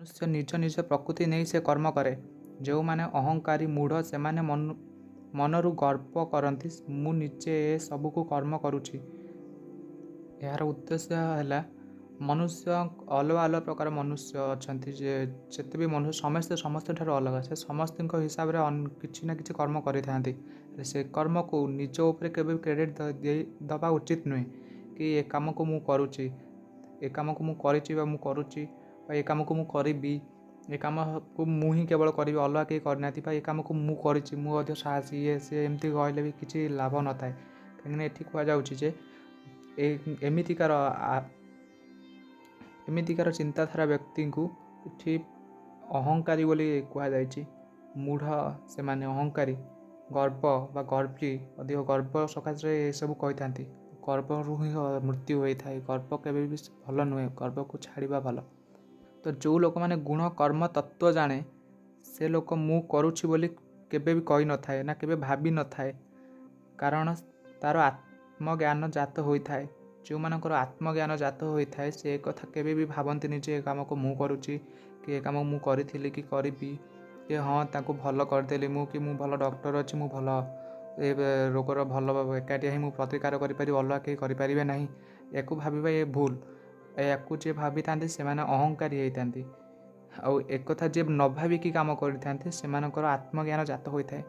ମନୁଷ୍ୟ ନିଜ ନିଜ ପ୍ରକୃତି ନେଇ ସେ କର୍ମ କରେ। ଯେଉଁମାନେ ଅହଙ୍କାରୀ, ମୂଢ଼, ସେମାନେ ମନରୁ ଗର୍ବ କରନ୍ତି, ମୁଁ ନିଜେ ଏ ସବୁକୁ କର୍ମ କରୁଛି। ଏହାର ଉଦ୍ଦେଶ୍ୟ ହେଲା, ମନୁଷ୍ୟ ଅଲଗା ଅଲଗା ପ୍ରକାର ମନୁଷ୍ୟ ଅଛନ୍ତି ଯେ ଯେତେ ବି ମନୁଷ୍ୟ, ସମସ୍ତେ ସମସ୍ତଙ୍କଠାରୁ ଅଲଗା। ସେ ସମସ୍ତଙ୍କ ହିସାବରେ କିଛି ନା କିଛି କର୍ମ କରିଥାନ୍ତି। ସେ କର୍ମକୁ ନିଜ ଉପରେ କେବେ ବି କ୍ରେଡ଼ିଟ୍ ଦେଇ ଦେବା ଉଚିତ ନୁହେଁ କି ଏ କାମକୁ ମୁଁ କରୁଛି, ଏ କାମକୁ ମୁଁ କରିଛି ବା ମୁଁ କରୁଛି ବା ଏ କାମକୁ ମୁଁ କରିବି, ଏ କାମକୁ ମୁଁ ହିଁ କେବଳ କରିବି, ଅଲଗା କେହି କରିନାହାନ୍ତି, ବା ଏ କାମକୁ ମୁଁ କରିଛି, ମୁଁ ଅଧିକ ସାହସୀ, ଇଏ ସିଏ, ଏମିତି କହିଲେ ବି କିଛି ଲାଭ ନଥାଏ। କାହିଁକିନା ଏଠି କୁହାଯାଉଛି ଯେ ଏ ଏମିତିକାର ଚିନ୍ତାଧାରା ବ୍ୟକ୍ତିଙ୍କୁ ଏଠି ଅହଙ୍କାରୀ ବୋଲି କୁହାଯାଇଛି। ମୂଢ଼, ସେମାନେ ଅହଙ୍କାରୀ, ଗର୍ବ ବା ଗର୍ବୀ, ଅଧିକ ଗର୍ବ ସକାଶରେ ଏସବୁ କହିଥାନ୍ତି। ଗର୍ବରୁ ହିଁ ମୃତ୍ୟୁ ହୋଇଥାଏ। ଗର୍ବ କେବେ ବି ଭଲ ନୁହେଁ, ଗର୍ବକୁ ଛାଡ଼ିବା ଭଲ। ତ ଯେଉଁ ଲୋକମାନେ ଗୁଣ କର୍ମ ତତ୍ତ୍ୱ ଜାଣେ, ସେ ଲୋକ ମୁଁ କରୁଛି ବୋଲି କେବେ ବି କହିନଥାଏ ନା କେବେ ଭାବିନଥାଏ, କାରଣ ତା'ର ଆତ୍ମଜ୍ଞାନ ଜାତ ହୋଇଥାଏ। ଯେଉଁମାନଙ୍କର ଆତ୍ମଜ୍ଞାନ ଜାତ ହୋଇଥାଏ, ସେ କଥା କେବେ ବି ଭାବନ୍ତିନି ଯେ ଏ କାମକୁ ମୁଁ କରୁଛି କି ଏ କାମ ମୁଁ କରିଥିଲି କି କରିବି, କି ହଁ ତାଙ୍କୁ ଭଲ କରିଦେଲି ମୁଁ, କି ମୁଁ ଭଲ ଡକ୍ଟର ଅଛି, ମୁଁ ଭଲ ଏ ରୋଗର ଭଲ ଏକାଟିଆ ହିଁ ମୁଁ ପ୍ରତିକାର କରିପାରିବି, ଅଲଗା କେହି କରିପାରିବେ ନାହିଁ। ୟାକୁ ଭାବିବା ଏ ଭୁଲ। ୟାକୁ ଯିଏ ଭାବିଥାନ୍ତି, ସେମାନେ ଅହଙ୍କାରୀ ହେଇଥାନ୍ତି। ଆଉ ଏକଥା ଯିଏ ନ ଭାବିକି କାମ କରିଥାନ୍ତି, ସେମାନଙ୍କର ଆତ୍ମଜ୍ଞାନ ଜାତ ହୋଇଥାଏ।